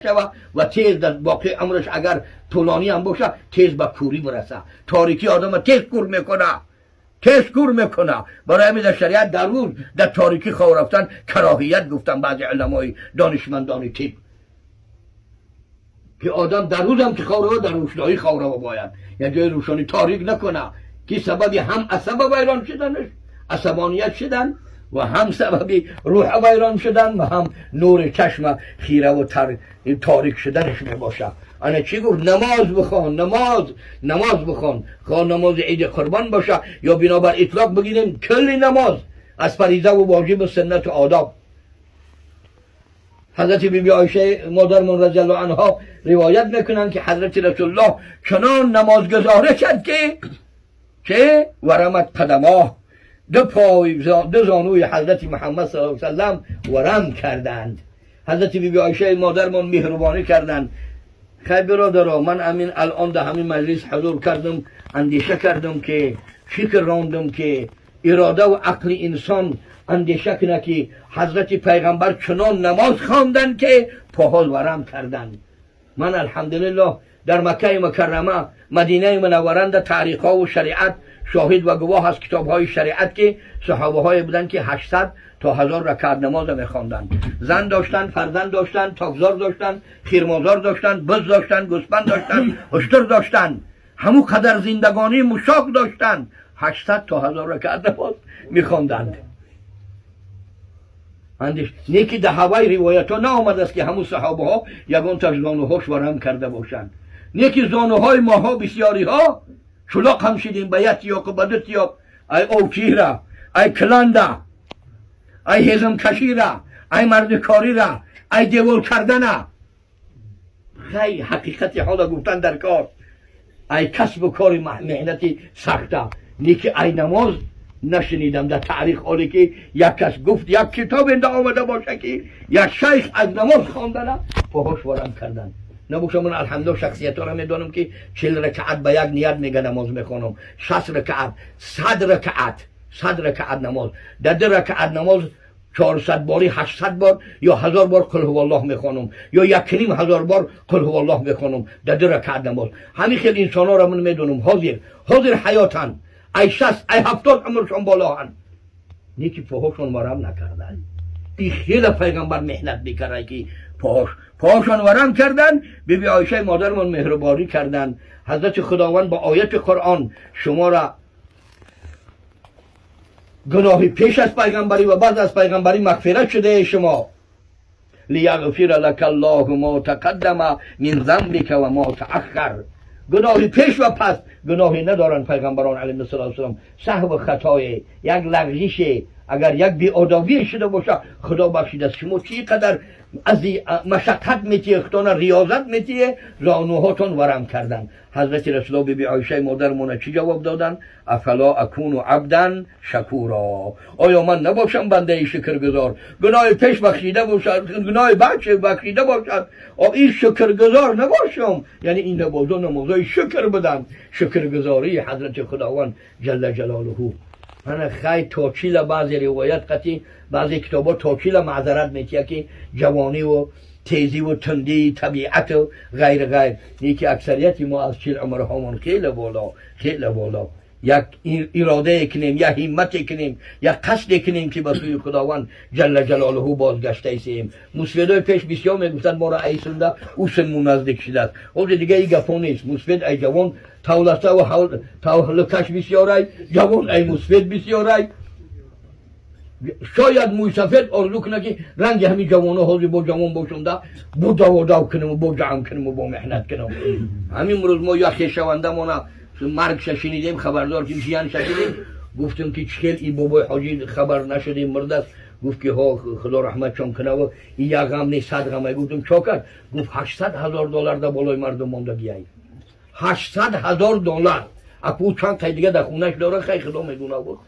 شوه و تیز در باقی عمرش اگر طولانی هم باشه تیز به کوری برسه. تاریکی آدم تیز کور میکنه، تیز کور میکنه. برای همین در شریعت در روز در تاریکی خواب رفتن کراهیت گفتن بعضی علمای دانشمندان طب، که آدم در روز هم که خواب رو در روشنایی خواب رو باید، یعنی جای روشنی تاریک نکنه که سببی هم عصب ویران شدنش، عصبانیت شدن و هم سببی روح ویران شدن و هم نور چشم خیره و تاریک شدنش می باشه. انا چی گفت؟ نماز بخوان، نماز، نماز بخوان، خواه نماز عید قربان باشه یا بنابر اطلاق بگیریم کل نماز از فریضه و واجب و سنت و آداب. حضرت بی بی عایشه مادرمون رضی الله عنها روایت میکنن که حضرت رسول الله چنان نماز گزاره کرد که ورمت قدماه، دو پای، دو زانوی حضرت محمد صلی الله علیه وسلم ورم کردند. حضرت بی بی عایشه مادرمون مهربانی کردند. خیلی برادرها، من امین الان در همین مجلس حضور کردم، اندیشه کردم که فکر راندم که اراده و عقل انسان اندیشه کنه که حضرت پیغمبر چنان نماز خواندن که پاها ورم کردند. من الحمدلله در مکه مکرمه، مدینه منوره، در تاریخ ها و شریعت شاهد و گواه از کتاب های شریعت که صحابه های بودن که 800 تا 1000 رکعت نماز میخواندند. زن داشتن، فرزند داشتن، تاغزار داشتن، خیرمازار داشتن، بز داشتن، گوسفند داشتن، اشتر داشتن، همو قدر زندگانی مشاق داشتن، 800 تا 1000 رکعت نماز میخواندند. اندیش نیکی در هوای روایت ها نآمده است که همون صحابه ها یگان تا زانوهاش ورم کرده باشند. نیکی زانوهای ماها بسیاری ها چلاق هم شدیم به یک تیاق و به دو تیاق، ای اوچیره، ای کلنده، ای هزم کشیره، ای مرد کاری را، ای دیوال کردنه. خیلی حقیقت حالا گفتن در کار ای کسب و کار محنتی سخته. نیکی ای نماز نشنیدم در تاریخ حالی که یک کس گفت، یک کتاب انده آمده باشه که یک شیخ از نماز خواندن پاهاش ورم کردن. نباشه من الحمدلله شخصیت را میدانم که 40 رکعت به یک نیت میگه نماز میخوانم، 60 رکعت، 100 رکعت، 100 رکعت نماز، در 2 رکعت نماز 400 باری، 800 بار یا 1000 بار قل هو الله میخوانم یا 1500 بار قل هو الله میخوانم در 2 رکعت نماز. همین خیلی انسان ها را من میدونم حاضر حاضر حیاتن، ای 60، ای 70 عمرشان بالا هن، نیکی پاهاشون ورم نکردن. این خیلی پیغمبر محنت میکرد که پاهاشان ورم کردن. بی بی عایشه مادرمان مهربانی کردن. حضرت خداوند با آیت قرآن شما را گناهی پیش از پیغمبری و بعد از پیغمبری مغفرت شده شما. لیغفر لک الله ما تقدم من ذنبک و ما تأخر. گناهی پیش و پس گناهی ندارن پیغمبران علیه السلام. سهو و خطای، یک لغزش، اگر یک بی‌آدابی شده باشه خدا بخشیده است. شما چی قدر از مشقت میتیه، خدانا ریاضت میتیه، زانوهاتون ورم کردن. حضرت رسول بی بی عایشه مادرمون چی جواب دادن؟ افلا اکون عبدا شکورا؟ آیا من نباشم بنده شکرگزار؟ گناه پیش بخشیده باشد، گناه بعد بخشیده باشد، این شکرگزار نباشم؟ یعنی این نمازا نمازای شکر بدن، شکرگزاری حضرت خداوند جل جلاله. من خیلی توکیل بعضی روایت قطعی، بعضی کتابا توکیل معذرت میتیه که جوانی و تیزی و تندی طبیعت و غیر غیر. یکی اکثریت ما از 40 عمر همون خیلی بالا، خیلی بالا. یک اراده کنیم، یک همت کنیم، یک قصد کنیم که به سوی خداوند جل جلاله بازگشته ایسیم. موسفیدای پیش بسیار میگفتن ما را ای سنده او سنمون نزدیک شده است. خب دیگه ای گپا نیست. موسفید ای جوان تولسته و تولکش بسیار، ای جوان ای موسفید بسیار. ای شاید موی سفید آرزو کنه که رنگ همین جوانه حاضر با جوان باشم، بو دو دو کنم و با جمع کنم و با محنت کنم. همین روز ما یا خویشاونده مانا مرگ شنیدیم، خبردار که جیان شدیم، گفتم که چخیل این بابای حاجی خبر نشدیم مرد است؟ گفت که ها، خدا رحمت چون کنه و این یک غم نیست، صد غم. گفتم چا کرد؟ گفت 800 هزار دلار در بالای مردم مانده بیایی. 800 هزار دلار. اکو چند تا دیگه در خونش داره، خیلی خدا میدونه بود.